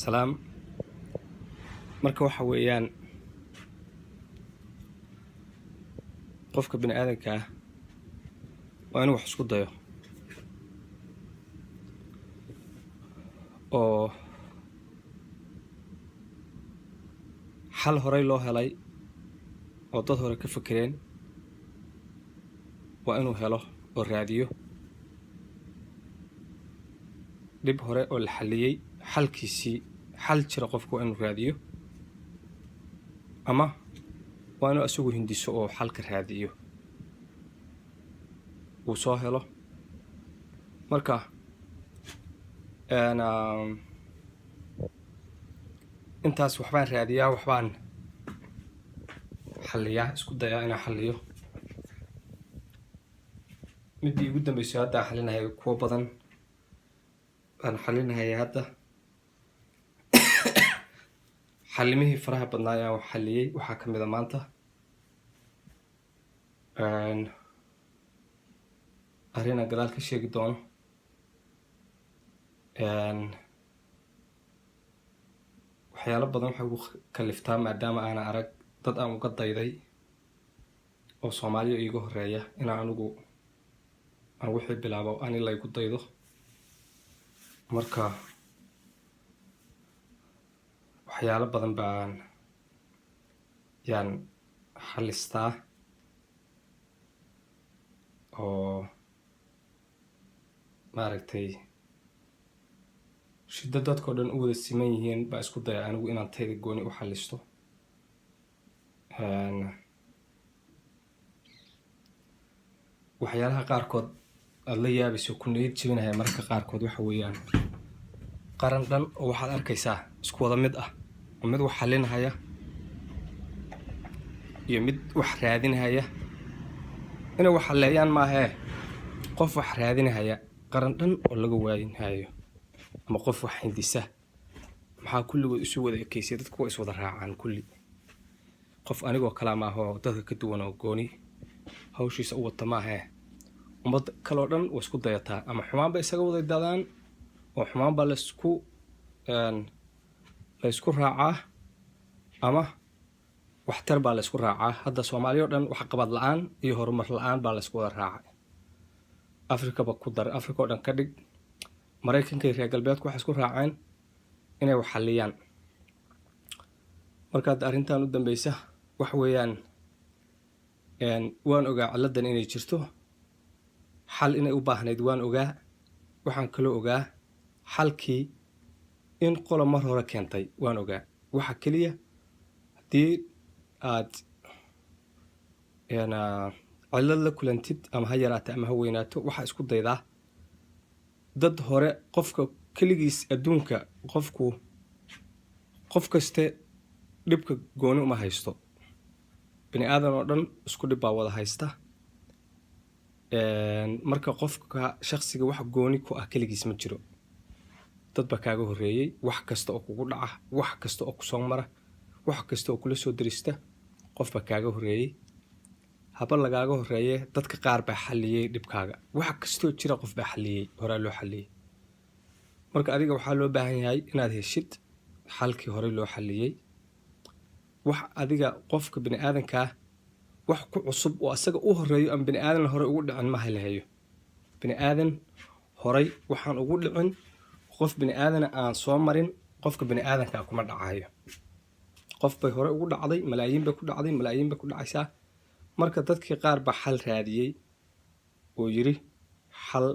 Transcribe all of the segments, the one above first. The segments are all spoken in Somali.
Salaam. Marka waxa weeyaan, qofka bini aadanka ah waa inuu wax isku dayo oo xal horey loo helay oo dad hore ka fekereen waa inuu helo oo raadiyo. Dhib hore oo la xalliyey xalkiisii, xal jira qofku waa inuu raadiyo, ama waa inuu isagu hindiso oo xalka raadiyo, uu soo helo. Marka intaas waxbaan raadiyaa, waxbaan xalliyaa, isku dayaa inaan xalliyo. Middii ugu dambeysay hadda aan xalinahay, kuwo badan baan xalinahaya hadda. Xalimihii faraha badnaa ayaan wax xaliyey waxaa ka mid a maanta arrin aan gadaal ka sheegi doono. Waxyaalo badan waxay ugu kaliftaa maadaama aanan arag dad aan uga dayday oo Soomaaliya iiga horeeya, inaan anigu aan wixii bilaabo ani laygu daydo. Marka waxyaalo badan baan yaan xalistaa oo maaragtay shiddo dadkao dhan u wada siman yihiin baa isku daya anigu inaan tayda gooni u xalisto. Waxyaalaha qaarkood aada la yaabayso, ku niyad jebinaya mararka qaarkood, waxa weeyaan qaran dhan oo waxaad arkaysaa isku wada mid ah, oo mid wax xalinahaya iyo mid wax raadinahaya inay wax xalleeyaan maahee, qof wax raadinahaya qaran dhan oo laga waayinhayo, ama qof wax hindisa. Maxaa kulligood isu wada ekeysay? Dadku waa is wada raacaan kulli. Qof anigoo kalaa maaha oo dadka ka duwan oo gooni hawshiisa u wata maahee, ummad kaloo dhan waa isku dayataa, ama xumaan bay isaga wada dadaan oo xumaan baa laysku raacaa, ama waxtar baa laysku raacaa. Hadda Soomaaliya o dhan waxqabad la-aan iyo horumar la-aan baa laysku wada raacay. Afrikaba ku dar, Africa oo dhan ka dhig. Maraykanka iyo reer galbeedku waxay isku raaceen inay wax xalliyaan. Marka hadda arrintan u dambeysa waxa weeyaan, waan ogaa ciladan inay jirto, xal inay u baahnayd waan ogaa. Waxaan kaloo ogaa xalkii in qola mar hore keentay, waan ogaa. Waxa keliya haddii aad cilad la kulantid, ama ha yaraata ama ha weynaato, waxaa isku daydaa dad hore. Qofka keligiis adduunka, qofku qof kaste dhibka gooni uma haysto. Bini aadan oo dhan isku dhib baa wada haysta. Marka qofka shaksiga wax gooni ku ah keligiis ma jiro, dad baa kaaga horreeyey. Wax kasta oo kugu dhaca, wax kasta oo kusoo mara, wax kasta oo kula soo dirista, qof baa kaaga horreeyey. Haba lagaaga horreeye, dadka qaar baa xalliyey dhibkaaga. Wax kastoo jira qof baa xalliyey, horaa loo xalliyey. Marka adiga waxaa loo baahan yahay inaad heshid xalkii horey loo xalliyey. Wax adiga qofka bini aadankaa wax ku cusub oo asaga u horeeyo ama bini aadan horey ugu dhicin ma helahayo. Bini aadan horay waxaan ugu dhicin, qof bini aadana aan soo marin, qofka bini aadankaa kuma dhacayo. Qof bay hore ugu dhacday, malaayiin bay ku dhacday, malaayiin bay ku dhacaysaa. Marka dadkii qaar baa xal raadiyey oo yiri xal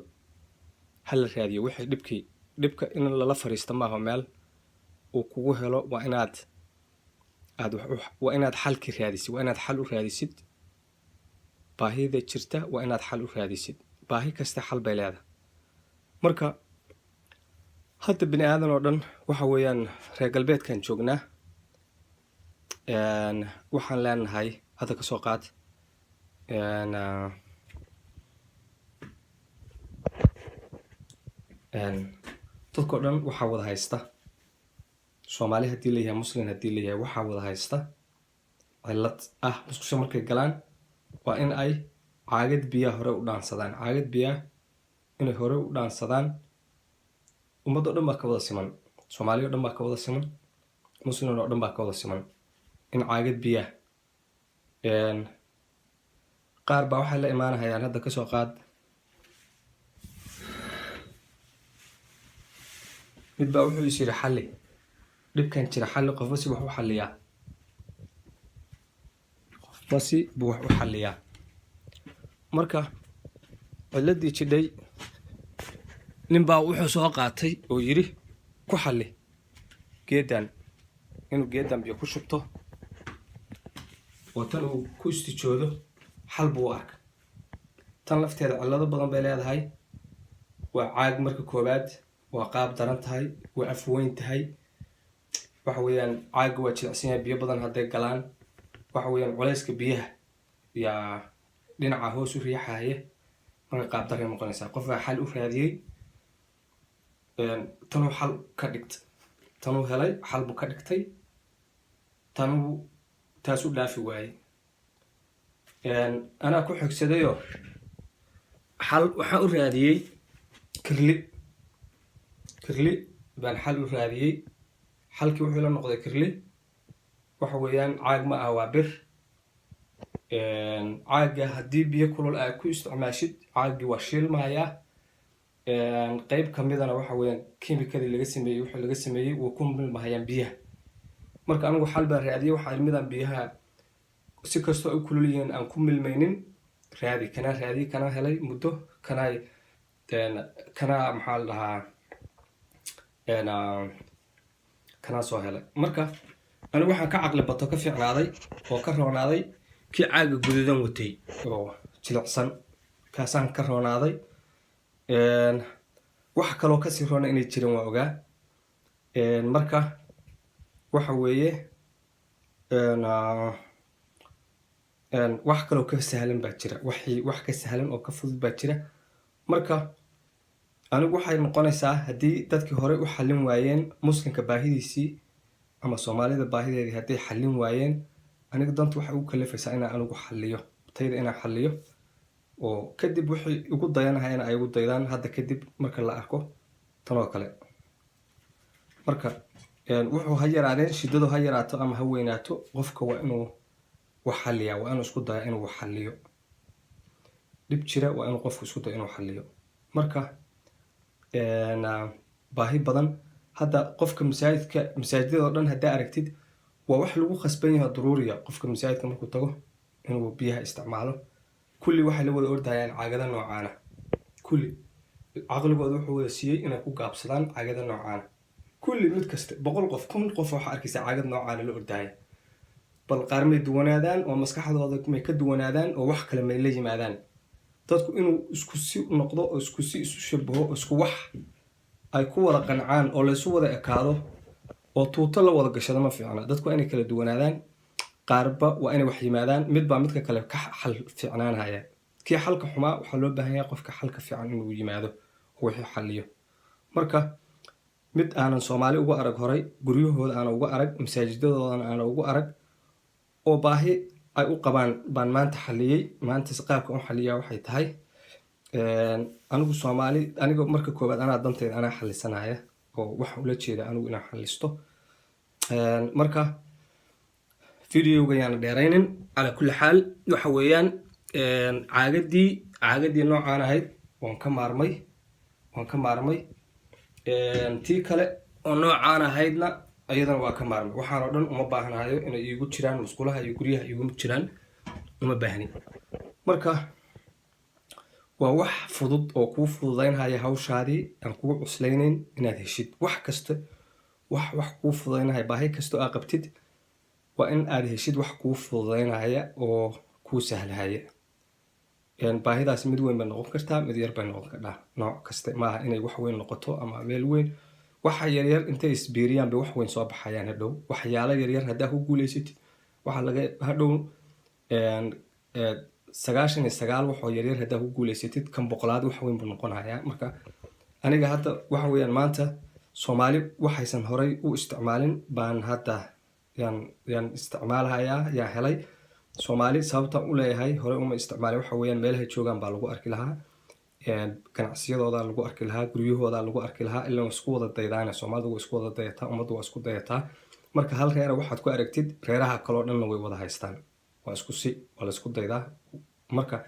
hal la raadiyo. Wixii dhibkii, dhibka in lala fariisto maaha meel uu kugu helo. Waa inaad aad waa inaad xalki raadisid, waa inaad xal u raadisid baahida jirta, waa inaad xal u raadisid. Baahi kasta xal bay leedahay. Marka hadda bini aadan oo dhan waxa weeyaan reer galbeedkan joognaa. Waxaan leenahay hadda kasoo qaad dadkao dhan waxaa wada haysta, Soomaali haddii layahay, Muslim haddii layahay, waxaa wada haysta cillad ah: musqusha markay galaan waa in ay caagad biyaha hore u dhaansadaan, caagad biyaha inay hore u dhaansadaan. Ummaddo dhan baa ka wada siman. Soomaali o dhan baa ka wada siman, Muslim oo dhan baa ka wada siman in caagad biyaah. Qaar baa waxay la imaanahayaan, hadda kasoo qaad, mid baa wuxuu is yidhi xalli dhibkan jira, xalli. Qofba si wax u xalliyaa, qofba si buu wax u xalliyaa. Marka ciladii jidhay nin baa wuxuu soo qaatay oo yidhi ku xalli geedan, inuu geedan biyo ku shubto oo tan uu ku istijoodo xal buu u arka. Tan lafteeda cillado badan bay leedahay. Waa caag marka koowaad, waa qaab daran tahay, waa afweyn tahay. Waxa weeyaan caagga waa jilicsan yahay, biyo badan hadday galaan, waxa weeyaan culayska biyaha yaa dhinaca hoos u riixaya. Marka qaab daray noqonaysaa. Qof baa xal u raadiyey, tanuu xal ka dhigtay, tanuu helay, xal buu ka dhigtay, tanuu taas u dhaafi waayey. Anaa ku xigsadayoo xal waxaan u raadiyey kirli. Kirli baan xal u raadiyey. Xalkii wuxuu la noqday kirli. Waxa weeyaan caag ma ah, waa bir. Caagga haddii biyo kulul aad ku isticmaashid, caaggii waa shiilmayaa. Qeyb kamidana waxa weeyaan kimikadii laga sameeyey, wuxuu laga sameeyey wuu ku milmahayaan biyaha. Marka anigu xal baan raadiyey. Waxaa midaan biyaha si kastoo u kulul yihiin aan ku milmaynin raadi. Kanaa raadiyey, kanaa helay muddo, kanaa kanaa maxaa la dhahaa, kanaa soo helay. Marka anigu waxaan ka caqli bato, ka fiicnaaday oo ka roonaaday kii caaga guduudan watay oo jilicsan, kaasaan ka roonaaday. Wax kaloo kasii roona inay jiran waa ogaa. Marka waxa weeye wax kaloo ka sahlan baa jira, waxii wax ka sahlan oo ka fudud baa jira. Marka anigu waxay noqonaysaa, haddii dadkii horey u xallin waayeen Muslimka baahidiisii ama Soomaalida baahideedii hadday xallin waayeen, aniga danta waxay ugu kalifaysaa inaan anigu xalliyo tayda, inaan xalliyo oo kadib wixii igu dayanahayana ay igu daydaan hadda kadib marka la arko tanoo kale. Marka wuxuu ha yaraadeen, shiddadu ha yaraato ama ha weynaato, qofka waa inuu wax xalliyaa, waa inuu isku daya inuu wax xalliyo. Dhib jira waa inuu qofku isku dayo inuu xalliyo. Marka baahi badan hadda qofka masaajidka, masaajidada oo dhan haddaa aragtid, waa wax lagu khasban yahay, daruuriya, qofka masaajidka markuu tago inuu biyaha isticmaalo. Kulli waxay la wada ordayaan caagada noocaana. Kulli caqligooda wuxuu wada siiyey inay ku gaabsadaan caagada noocaana. Kulli mid kasta, 100 qof, 1000 qof, waxaa arkaysa caagad noocaana la ordaaya. Bal qaar may duwanaadaan oo maskaxdooda may ka duwanaadaan oo wax kale may la yimaadaan? Dadku inuu isku si noqdo oo isku si isu shabaho oo isku wax ay ku wada qancaan oo laysu wada ekaado oo tuuto la wada gashado ma fiicna. Dadku waa inay kala duwanaadaan, qaarba waa inay wax yimaadaan, midbaa midka kale ka xal fiicnaanaya. Kii xalka xumaa waxaa loo baahan yahay qofka xalka fiican inuu yimaado oo wixii xaliyo. Marka mid aanan Soomaali ugu arag horay, guryahooda aanan ugu arag, masaajidadoodana aanan ugu arag oo baahi ay u qabaan baan maanta xaliyey. Maanta qaabka u xaliyaa waxay tahay, anigu Soomaali, aniga marka koowaad anaa dantayda anaa xalisanaya oo waxaan ula jeeda anigu inaan xalisto. Marka videoga yaana dheeraynin. Calaa kulli xaal, waxa weeyaan caagadii noocaan ahayd waan ka maarmay, waan ka maarmay. Tii kale oo noocaan ahaydna iyadana waa ka maarmay. Waxaan oo dhan uma baahanayo inay iigu jiraan musqulaha iyo guryaha iiguma jiraan, uma baahni. Marka waa wax fudud oo kuu fududeynhaya hawshaadii, aan kugu cuslaynayn inaad heshid wax kasta. Wax kuu fududeynaya, baahi kasta oo aa qabtid, waa in aad heshid wax kuu fududeynaya oo kuu sahlahaya. Baahidaas mid weyn bay noqon kartaa, mid yar bay noqon kartaa, nooc kaste maaha inay wax weyn noqoto ama meel weyn. Waxa yaryar intay isbiiriyaan bay wax weyn soo baxayaan hadhow. Waxyaalo yaryar haddaa ku guuleysatid, waxaa laga hadhow 99 waxoo yaryar haddaa ku guuleysatid, kan 100aad wax weyn buu noqonayaa. Marka aniga hadda waxa weeyaan maanta Soomaali waxaysan horay u isticmaalin baan hadda yaan isticmaalahayaa, yaan helay. Soomaali sababtaan u leeyahay horey uma isticmaalin waxa weeyaan meelahay joogaan baa lagu arki lahaa. Ganacsiyadooda lagu arki lahaa, guryahooda lagu arki lahaa. Ilaa waa isku wada daydaane, Soomaalidu waa isku wada dayataa, ummaddu waa isku dayataa. Marka hal reera waxaad ku aragtid, reeraha kaloo dhanna way wada haystaan. Waa isku si, waa la isku daydaa. Marka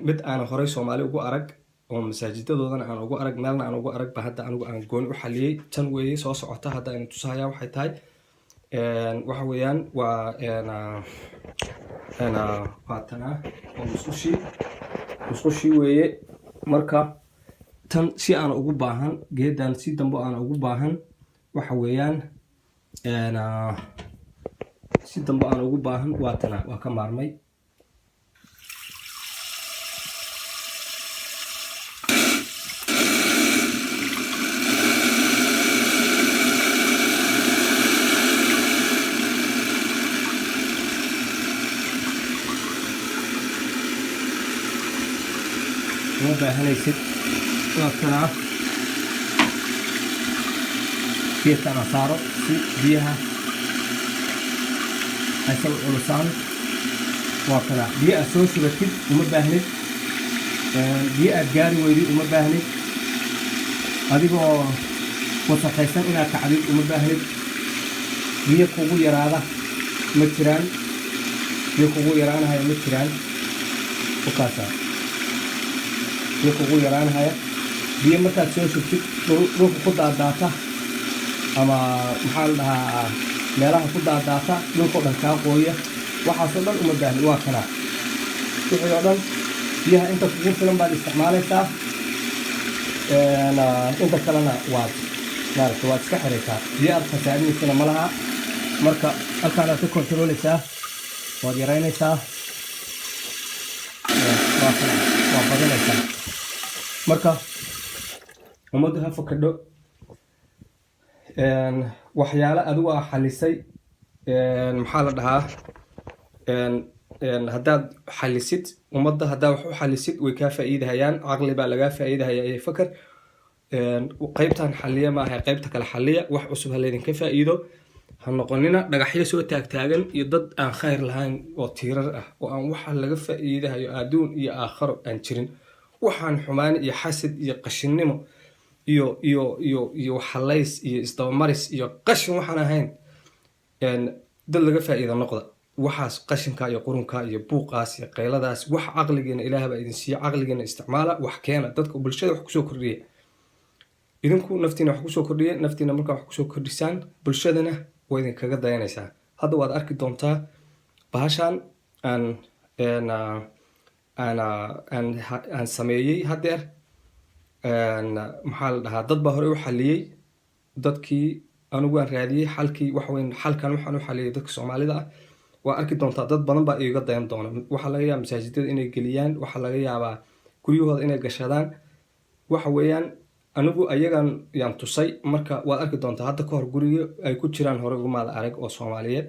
mid aan horey Soomaali ugu arag oo masaajidadoodana aan ugu arag, meelna aan ugu arag ba hadda anigu aan gooni u xaliyey. Tan weeye soo socota hadda aynu tusahaya. Waxay tahay, waxa weeyaan, waa tana, waa musqushii, musqushii weeye. Marka tan si aan ugu baahan geedan, si dambe aan ugu baahan, waxa weeyaan, si dambe aan ugu baahan, waa tana, waa ka maarmay. Uma baahanaysid. Waa kanaa geedkaan aan saaro si biyaha aysan u culusaan. Waa kanaa, biyo aad soo shubatid uma baahnid, biyo aad gaari weydid uma baahnid, adigoo wasakhaysan inaad kacdid uma baahnid. Biyo kugu yaraada ma jiraan, biyo kugu yaraanahaya ma jiraan. Wakaasa, biyo kugu yaraanahaya, biyo markaad soo shubtid dhulka ku daadaata ama maxaa la dhahaa, meelaha ku daadaata, dhulka o dhan kaa qooya, waxaasoo dhan uma baahni. Waa kanaa wixii oo dhan. Biyaha inta kugu filan baad isticmaalaysaa, inta kalena waad maaragta waad iska xiraysaa. Biyo aad khasaarinhaysana ma laha. Marka halkaanaad ka kontrooleysaa, waad yaraynaysaa, waa kana, waa badinaysaa. Marka ummaddu ha fakadho waxyaalo adigu aa xalisay. Maxaa la dhahaa, haddaad xalisid ummadda, haddaad wax u xalisid, way kaa faa'iidahayaan. Caqli baa lagaa faa'iidahaya iyo fakar. Qaybtan xaliya maaha, qaybta kale xaliya. Wax cusub ha laydinka faa'iido. Ha noqonina dhagaxyo soo taagtaagan iyo dad aan khayr lahayn oo tiirar ah oo aan waxa laga faa'iidahayo adduun iyo aakharo aan jirin. Waxaan xumaan iyo xasad iyo qashinnimo iyo xalays iyo isdabamaris iyo qashin waxaan ahayn, dad laga faa'iida noqda. Waxaas qashinka iyo qurunka iyo buuqaas iyo qayladaas, wax caqligeena Ilaah baa idin siiya, caqligeena isticmaala. Wax keena, dadka bulshada wax kusoo kordhiya. Idinku naftiina wax kusoo kordhiya. Naftiina markaa wax kusoo kordhisaan, bulshadana waa idinkaga dayanaysaa. Hadda waad arki doontaa bahashan aan sameeyey haddeer. Maxaa la dhahaa, dad baa hore u xaliyey. Dadkii anigu aan raadiyey xalkii, waxa weyn xalkan waxaan u xaliyey dadka Soomaalida ah. Waa arki doontaa, dad badan baa iiga dayan doona. Waxaa laga yaabaa masaajidada inay geliyaan, waxaa laga yaabaa guryahooda inay gashadaan. Waxa weeyaan, anigu ayagan yaan tusay. Marka waad arki doontaa, hadda kahor guriga ay ku jiraan hore ugumaada arag oo Soomaaliyeed,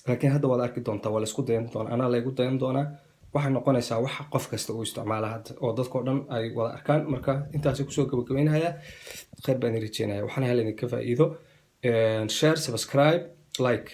laakiin hadda waad arki doontaa. Waa laisku dayan doonaa, anaa laygu dayan doonaa. Waxay noqonaysaa wax qof kasta uu isticmaala hadda oo dadkao dhan ay wada arkaan. Marka intaasi kusoo gabagabeynaya. Khayr baan idin rajeynaya, waxaana hal idinka faa'iido. Share, subscribe, like.